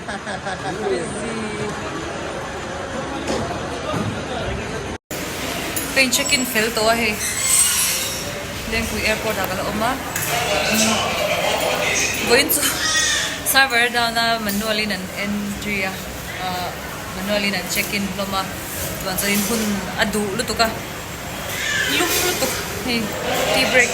Busy. Ka in check in fel tawh a hei. Lengpui airport ah ka la awm a. Vawiin chu server down a manual in an entry a ahh manual in an check in hlawm a chuan chuan hun a duh lutuk a lum lutuk hei tea break.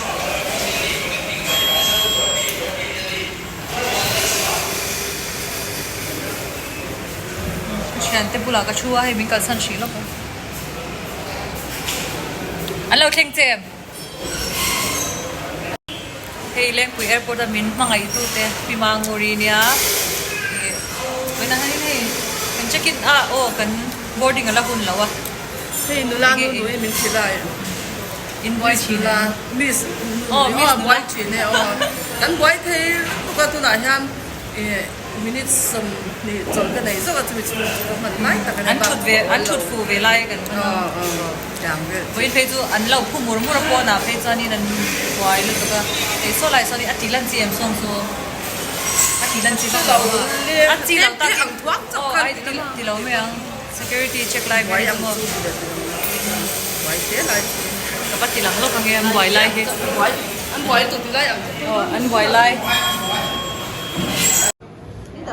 Thiante bulah ka thu a hei min kalsan hrih lawk a an lo thleng che em hei Lengpui airport a min hmangaih tu te Pi Manguri nia ih vawiin ah hian hei kan check in a aw kan boarding a la hun lo a hei nula nu nui min hrilh a in buai thin a miss aw miss buai thin e aw kan buai thei lutuk a tunah hian ih minute 20 chawlh ka nei zawk a chumi chhung chu ka hman lai tak a an thut ve an thut fu ve lai kan hman a vawiin phei chu an lo phu mur mur a pawnah phei chuanin an buai lutuk a hei saw lai sawn a ti lan chi em sawng chu a ti lan chi vak lo a chi lo tak aw ai ti lo mai ang. Security check lai vel chu maw? Ka va ti lang lawk ange an buai lai hi. An buai lutuk ti lai ang chu. Aw an buai lai.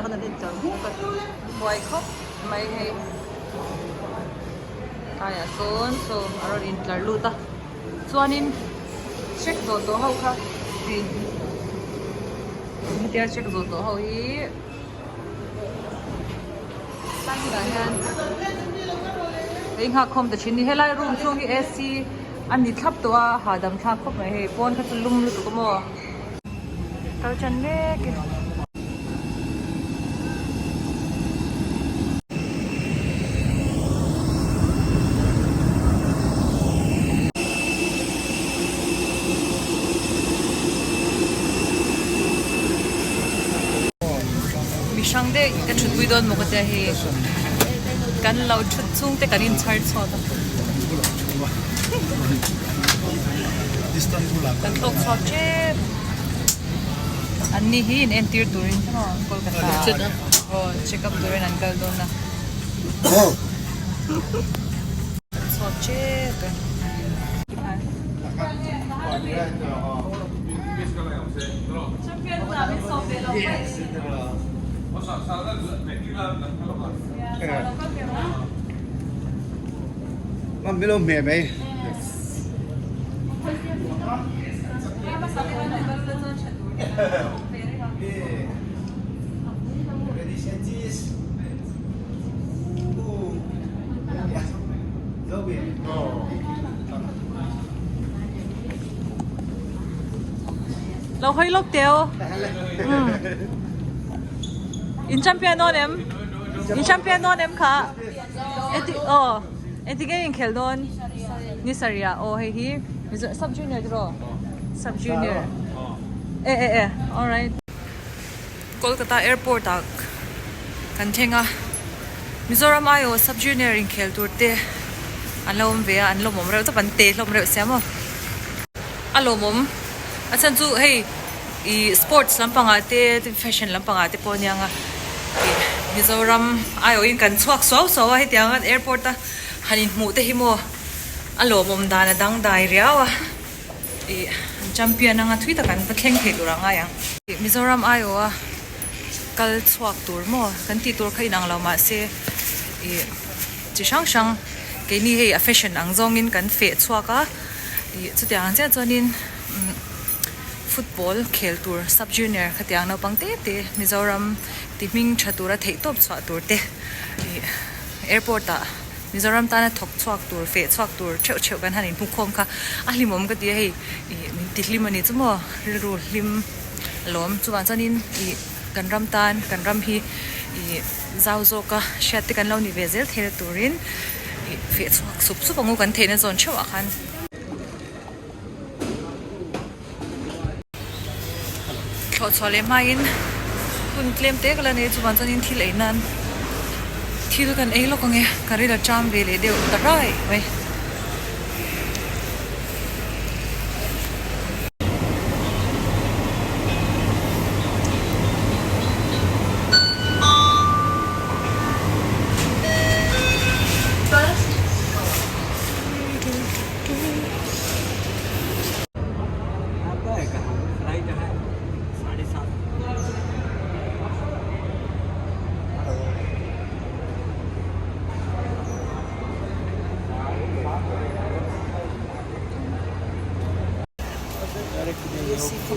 An buai khawp mai hei. Tlaiah sawn saw a rawn intlar lut a. Chuanin check zawh tawh ho kha hetia check zawh tawh ho hi. Tah hian hei nghak khawm ta thin ni helai room chhung hi AC a ni thlap tawh a hahdam thlak khawp mai hei pawn kha chu lum lutuk a maw kal tan mek in. Mi hrang deuh ka thut pui dawn maw ka tia hei kan lo thut chhung te kan in chhar chhuak a kan thlawk chhuak tep an ni hi in entir turin Kolkata aw check up turin an kal dawn a kan chhuak tep e. Lo hawi lawk teh aw. In champion dawn em? In champion dawn em kha? Eti aw eti nge in khel dawn? Ni sarih ah aw hei hi sub junior tiraw? Sub junior. E e e alright. Kolkata airport ah kan thleng a Mizoram aiawh sub junior inkhel tur te an lo awm ve a an lawmawm reuh tawp an te hlawm reuh sia maw a lawmawm a chhan chu hei ih sports lampangah te fashion lampangah te pawh aniang a ih Mizoram aiawhin kan chhuak suau suau a hetiang an airport a han inhmuh te hi maw a lawmawm dan a dangdai riau a. Ih an champion anga thui tak an va thleng thei tur a ngai ang. Mizoram aiawha kal chhuak tur maw kan tih tur kha inang lo mahse ih chi hrang hrang keini hei a fashion ang zawngin kan feh chhuak a ih chutiang ang chiah chuanin umm football khel tur sub junior khatiang naupang te te Mizoram ti hming tha tura theihtawp chhuah tur te ih airport ah. Mizoram tana thawk chhuak tur, feh chhuak tur theuh theuh kan han inhmu khawm kha a hlimawm ka ti a hei ih min ti hlim a ni chu maw rilru hlim alawm chuvang chuanin ih kan ram tan kan ram hi ih zau zawka hriat te kan lo ni ve zel thei na turin ih feh chhuak sup sup ang u kan theihna zawn theuh ah khan. Thlawh chhuah leh hmain hun tlem te ka la nei a chuvang chuanin thil ei nan thil kan ei lawk ang e ka ril a ṭam ve leh deuh ta rai mai.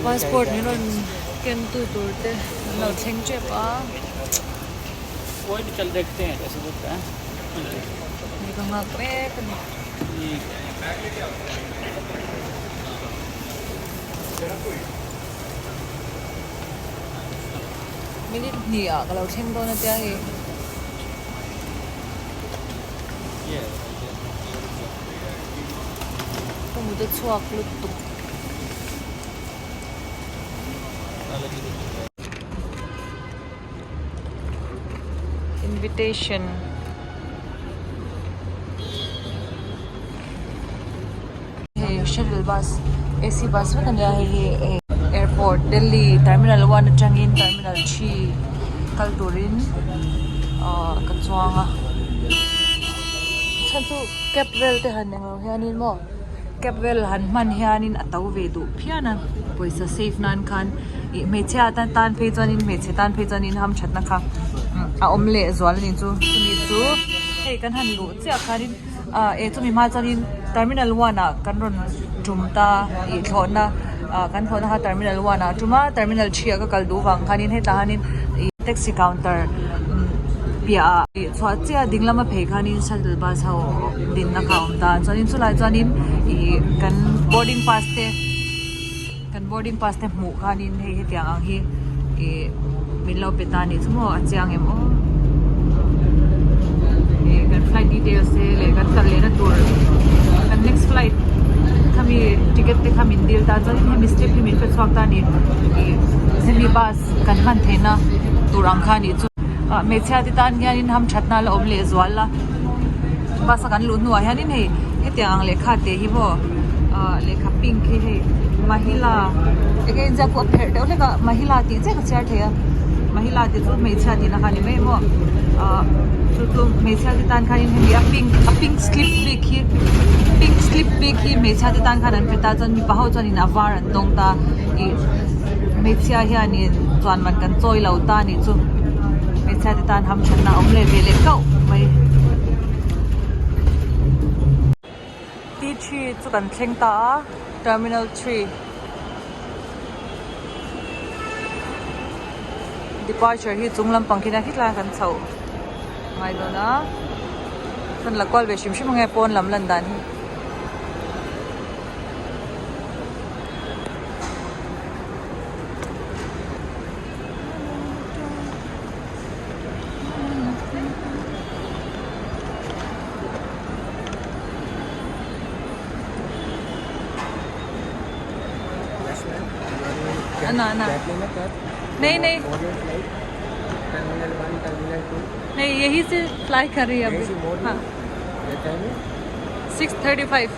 Passport min rawn ken tu tur te an lo thleng tep a. Hei ka nghak mek a ni. Minute hnih ah ka lo thleng dawn a tia hei. Ka mut a chhuak lutuk. Invitation Hei shuttle bus AC bus vek a nia hei hi airport Delhi terminal 1 atangin terminal 3 kal turin ahh ka chuang a chhan chu cab vel te han englo hianin maw cab vel han hman hianin a to ve duh phian a pawisa save nan khan ih hmeichhia tan tan phei chuanin hmeichhe tan phei chuanin hamthatna kha a awm leh zual a ni chu chumi chu hei kan han luh chiah khanin ah eh chumi hma chuanin terminal one ah kan rawn tum ta ih thlawhna ah kan thlawhna kha terminal one ah a tum a terminal three ah ka kal duh vang khanin hetah hianin ih taxi counter piah ah ih chhuah chiah ding lama phei khanin shuttle bus ho dinna kha a awm ta chuanin chulai chuanin ih kan boarding pass te kan boarding pass te hmuh khanin hei hetiang ang hi ih min lo pe ta anih chu maw a chiang em aw ih kan flight details te leh kan kal lehna tur kan next flight khami ticket te kha min dil ta chuanin hemi slip hi min pe chhuak ta a ni ih hemi bus kan hman theihna tur ang kha anih chu ah hmeichhia te tan hianin hamthatna la awm leh zual a bus a kan luh hnuah hianin hei hetiang ang lehkha te hi maw ah lehkha pink hi hei mahila eng nge inziak pawh a pherh deuh hlek a mahila tih chiah ka chhiar thei a mahila tih chu hmeichhia tihna kha a ni mai maw ah chu chu hmeichhia te tan khanin hemi a pink a pink slip bik hi pink slip bik hi hmeichhia te tan khan an pe ta chuan mipa ho chuanin a var an dawng ta ih hmeichhia hianin chuan man kan chawi lo ta anih chu hmeichhia te tan hamthatna a awm leh ve leh kauh mai. T3 chu kan thleng ta a terminal 3 departure hi chung lampang khi nia khitlai ah kan chhoh ngai dawn a kan la kual ve hrim hrim ange pawn lam lan dan hi. Na na नहीं नहीं नहीं यही से fly कर रही है अभी हाँ 6:35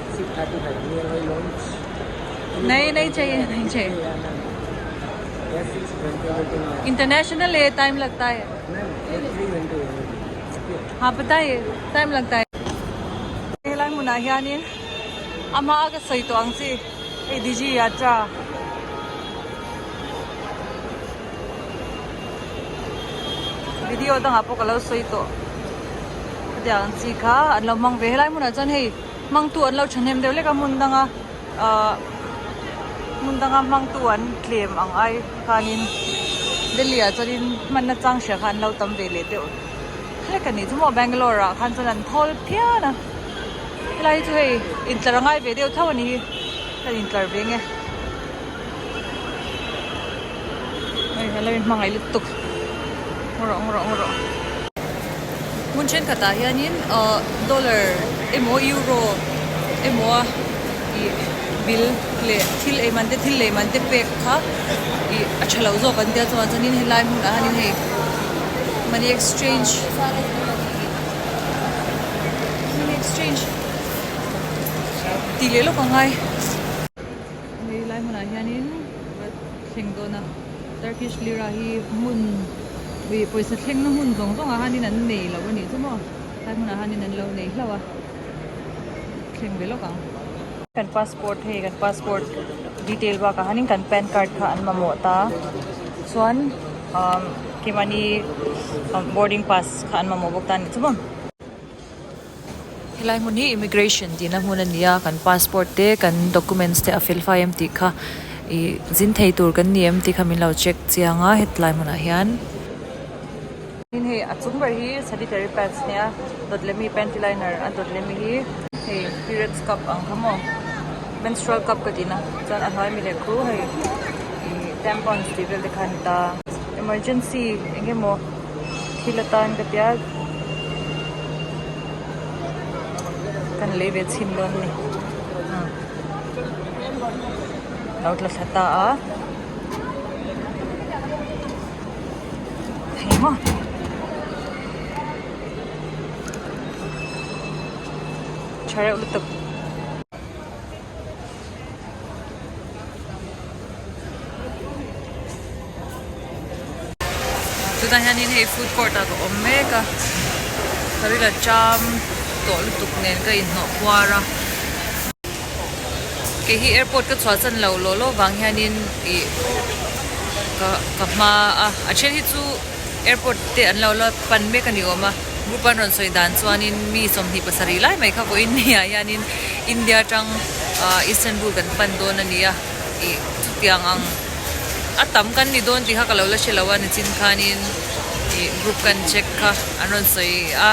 नहीं नहीं चाहिए नहीं चाहिए इंटरनेशनल है टाइम लगता है हाँ पता है टाइम लगता है helai hmunah hianin a hma a ka sawi tawh ang chi hei digi yatra video dangah pawh ka lo sawi tawh hetiang ang chi kha an lo hmang ve helai hmunah chuan hei hmangtu an lo thahnem deuh lek a hmun danga ahh hmun danga hmangtu an tlem ang ai khanin Delhi ah chuanin hmanna chang hria kha an lo tam ve leh deuh hlek a ni chu maw Bangalore ah khan chuan an thawl phian a helai hi chu hei intlar a ngai ve deuh tho a ni hi ka intlar ve nge hei helai hi hmangaih lutuk ngaw rawh ngaw rawh ngaw rawh hmun thenkhatah hianin ahh dollar emaw euro emaw a ih bill leh thil ei man te thil lei man te pek kha ih a tha lo zawk an tia chuan chuanin helai hmunah hianin hei money exchange money exchange tih leh lawk a ngai hei lai hmunah hianin va thleng dawn a turkish lira hi hmun ih pawisa thlengna hmun zawng zawngah hianin an nei lo a nih chu maw helai hmunah hianin an lo nei hlauh a. thleng ve lawk ang. Kan passport hei kan passport detail bakah hianin kan pan card kha an mamawh ta chuan umm keimahni boarding pass kha an mamawh bawk ta a nih chu maw. Helai hmun hi immigration tihna hmun a ni a kan passport te kan documents te a fel fai em tih kha. Ih zin thei tur kan ni em tih kha min lo check chiang a hetlai hmunah hian. Tin hei a chung ber hi sanitary pads nia dawt leh mi panty liner a dawt leh mi hi hei periods cup ang kha maw menstrual cup ka tihna chuan a hnuai mi leh khu hei ih tampons tih vel te kha a ni ta emergency eng emaw thil atan ka tia kan lei ve chhin dawn a ni. Lo tla thla ta a thei maw tha reuh lutuk. Tunah hianin hei food court ah ka awm mek a ka ril a cham tawh lutuk nen ka inhnawh puar a. Kei hi airport ka chhuah chan lo lawh lawh vang hianin ih ka ka hma a a then hi chu airport te an lo la pan mek a ni awm a group an rawn sawi dan chuanin mi 27 lai mai kha vawiin ni ah hianin India atang ah Istanbul kan pan dawn a ni a ih chutiang ang a tam kan ni dawn tih kha ka lo la hre lo a nichin khanin ih group kan check kha an rawn sawi a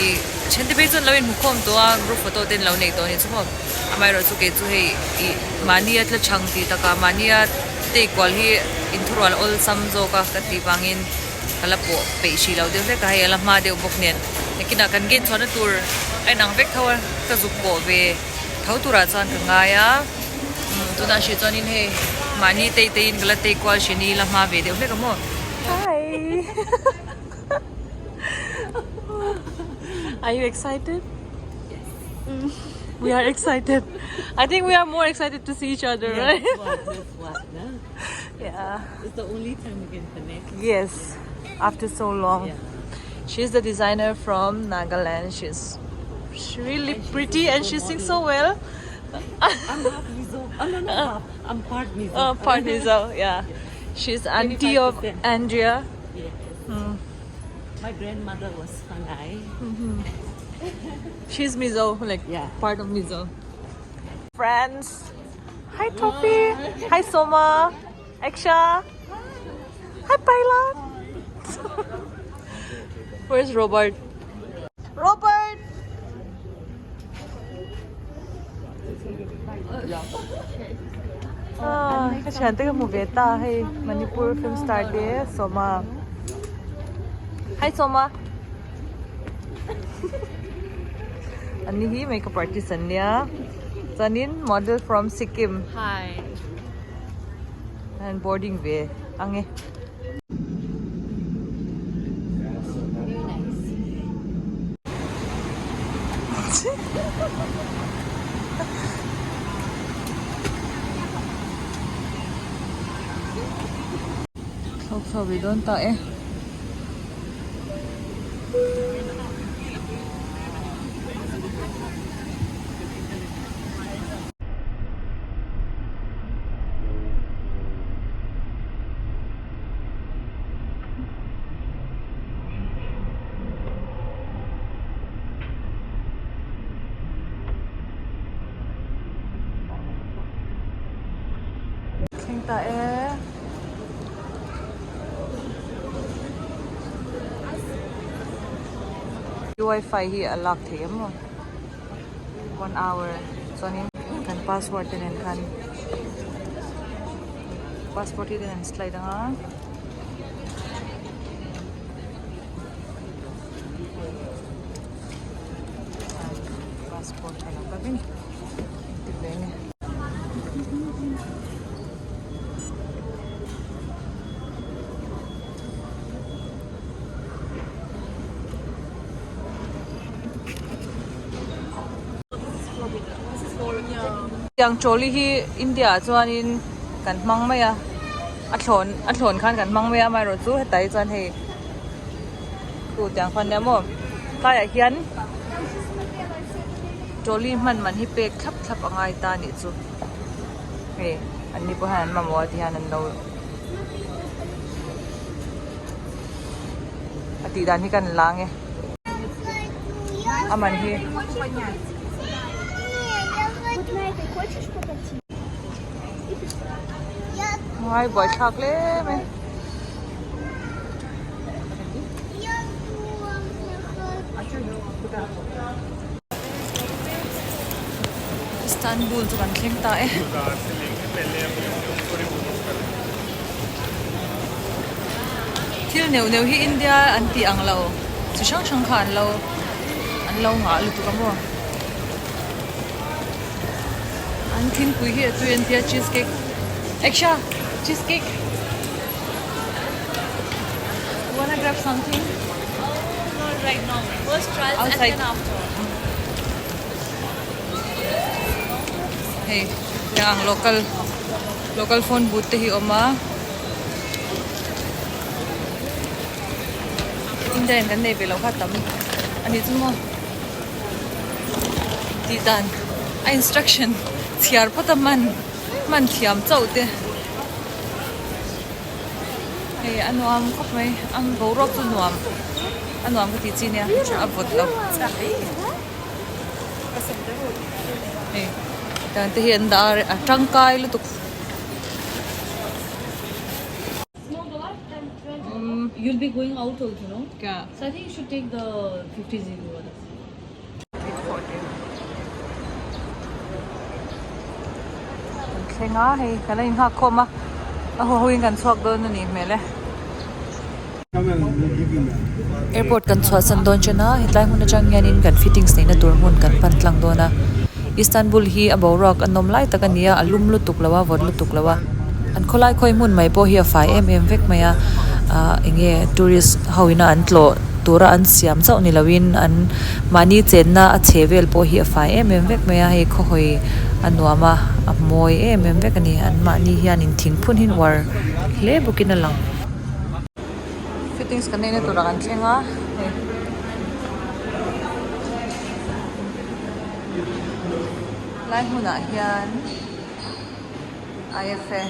ih a then te phei chuan lo inhmukhawm tawh a group photo te an lo nei tawh a ni chu maw amaherawhchu kei chu hei ih mahnia tla chhang tih takah mahnia tei kual hi inthurual awlsam zawk a ka tih vangin ka la pawh peih hrih lo deuh hlek a hei a la hma deuh bawk nen nakinah kan gate chhuahna tur a inang vek tho a ka zuk pawh ve tho turah chuan ka ngai a tunah hrih chuanin hei mahni tei teiin ka la tei kual hrih ni la hma ve deuh hlek a maw. Hi Are you excited? Yes. We are excited. I think we are more excited to see each other, Yeah, right? that's what, that's what. No? Yeah. It's the only time we can connect. Yes. After so long. Yeah. She's the designer from Nagaland. She's really And she's a pretty and she sings so supermodel. well. I'm half Mizo. Oh, no, not half. I'm part Mizo. Part Mizo, yeah. She's auntie of 25%. Andrea. Yes. My grandmother was Fanai. She's Mizo, like Yeah. part of Mizo. Friends. Hi Topi. Hi Soma. Eksha. Hi Paila. Where's Robert? Robert! Ah, ka thian te ka hmu ve ta hei Manipur film star te Soma. Hi Soma. Ani hi makeup artist an nia. Chuanin model from Sikkim. Hi. An boarding ve ang e. Thlawk chho ve dawn ta e. Thleng ta e. Wifi hi a lak thei em maw? One hour chuanin kan password te nen khan passport hi ten an slide ang a. Passport a lo kal vek a ni ti ve a ni. Tiang trolley hi India ah chuanin kan hmang mai a a thlawn a thlawn khan kan hmang mai a amaherawh chu hetah hi chuan hei khu tiang khuan nia maw tlaiah hian trolley hman man hi pek thlap thlap a ngai ta a nih chu hei an ni pawh hian an mamawh a ti hian an lo. A tih dan hi kan lang e. A man hi. Ngai buaithlak hle mai. Istanbul chu kan thleng ta e. Thil neuh neuh hi India an tih ang lo chi hrang hrang kha an lo an lo ngah lutuk a maw. An thingpui hi a tui an tia cheese cake Aksha cheese cake you wanna grab something? Not right now. First trials and Outside. then after. Hei tiang local local phone booth te hi a awm a India in kan nei ve loh kha tam a ni chu maw tih dan a instruction chhiar phawt a hman hman thiam chauh te hei a nuam khawp mai a boruak chu nuam a nuam ka tih chi nia a vawt lo. Hei tiang te hi an dah a a tangkai lutuk. You'll be going out also no? Yeah. So I think you should take the 50 GB one. Kan thleng a hei kan la inghak khawm a a haw haw in kan chhuak dawn a nih hmel e. Airport kan chhuahsan dawn chen a, hetlai hmun atang hianin kan fittings neihna tur hmun kan pan tlang dawn a. Istanbul hi a boruak a nawm lai tak a ni a, a lum lutuk lo a, vawt lutuk lo a. An khawlai khawi hmun mai pawh hi a fai em em vek mai a, ah eng nge tourist ho ina an tlawh tura an siam chauh ni loin an mahni chenna a chhe vel pawh hi a fai em em vek mai a, hei khawhawi a nuam a, a mawi em em vek a ni. An mahni hianin thingphun hi an uar hle bawkin a lang. Fittings kan neihna turah kan thleng a hei lai hmunah hian IFA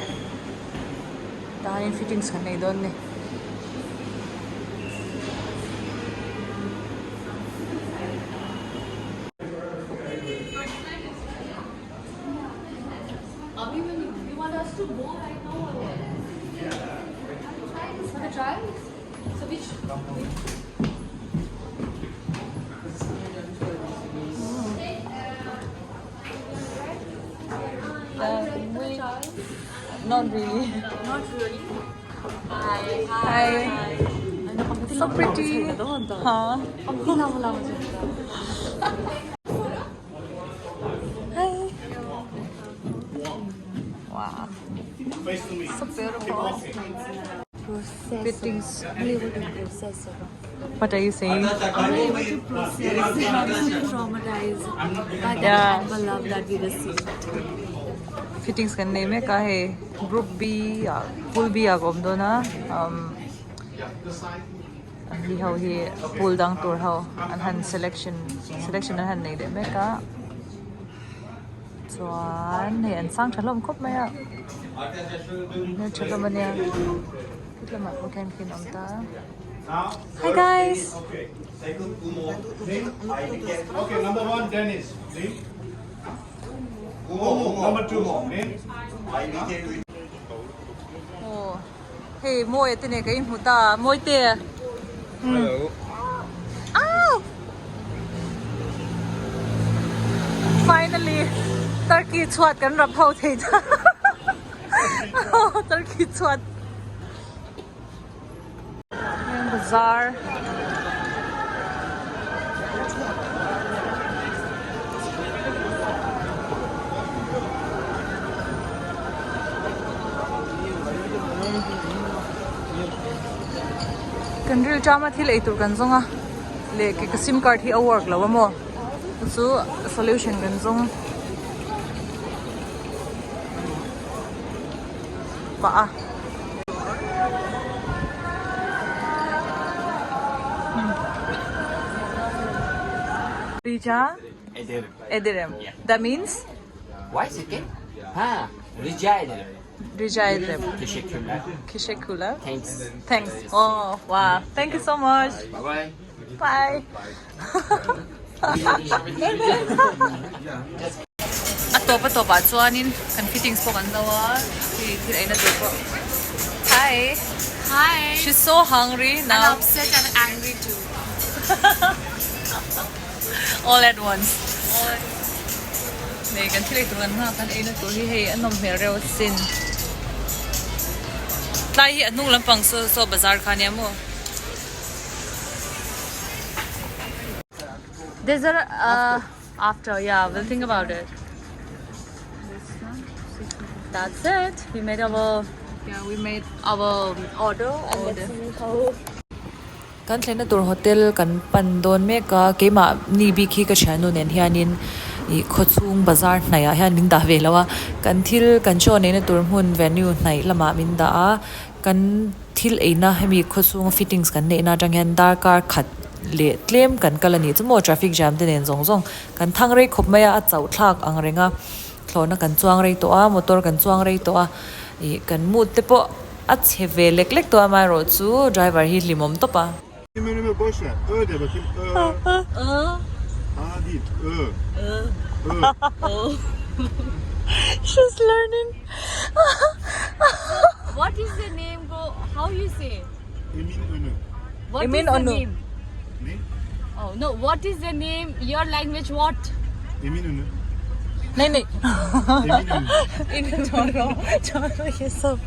tah hianin fittings kan nei dawn a ni. You want us to go right now or what? For the trials? So which? Not really. Not really. Hi. Hi. So pretty. Huh? Hi. Wow. So beautiful. Fittings. What are you saying? Unable to process. I'm so traumatized by the Yeah. animal love that we received. Fittings kan nei mek a hei group B ah pool B ah ka awm dawn a um an hi ho hi pool dang tur ho an han selection selection an han nei leh mek a chuan hei an sang tha hlawm khawp mai a hmeltha hlawm a nia hetlamah pawh khian khi an awm ta hi guys. Aw. Hei mawi te nen ka inhmu ta mawi te Hello. Ow! Finally Turkey chhuat kan rap ho thei ta Turkey chhuat Bazaar Kan ril tama thil ei tur kan zawng a leh ke ka sim card hi a work lo a maw chu solution kan zawng pah a. Rica Ederim. Ederim. That means? Why second? Ha, rica ederim. Rica ederim. Teşekkürler. Teşekkürler. Thanks. Thanks. Oh, wow. Thank you so much. Bye bye. Bye. A tawp a tawpah chuanin kan fittings pawh kan zo a, hei thil eina tur pawh. Hi! Hi! She's so hungry now. I'm upset and angry too. All at once. Nei kan thil ei tur kan nghak kan eina tur hi hei a nawm hmel reuh asin. Tlai hi a hnung lampang saw saw bazar kha ania maw? There's a uh, after yeah we'll think about it. That's it. We made our Yeah, we made our order and let's see how Kan thlenna tur hotel kan pan dawn mek a, keimah ni bik hi ka thiannu nen hianin ih khawchhung bazar hnaihah hian min dah ve lo a, kan thil kan show neihna tur hmun venue hnaih lamah min dah a, kan thil eina hemi khawchhunga fittings kan neihna atang hian darkar khat leh tlem kan kal a nih chu maw traffic jam te nen zawng zawng kan thang rei khawp mai a, a chauh thlak ang reng a, thlawhna kan chuang rei tawh a, motor kan chuang rei tawh a, ih kan mood te pawh a chhe ve lek lek tawh a amaherawh chu driver hi hlimawm tawp a. Önümü boş ver. Ö de bakayım. Ö. A değil. Ö. Ö. She's learning. What is the name go how you say? Emin önü. What Emin is the Onu. name? Ne? Oh no, what is the name? Your language what? Emin önü. नहीं नहीं Emin önü. इन्हें छोड़ो छोड़ो ये सब.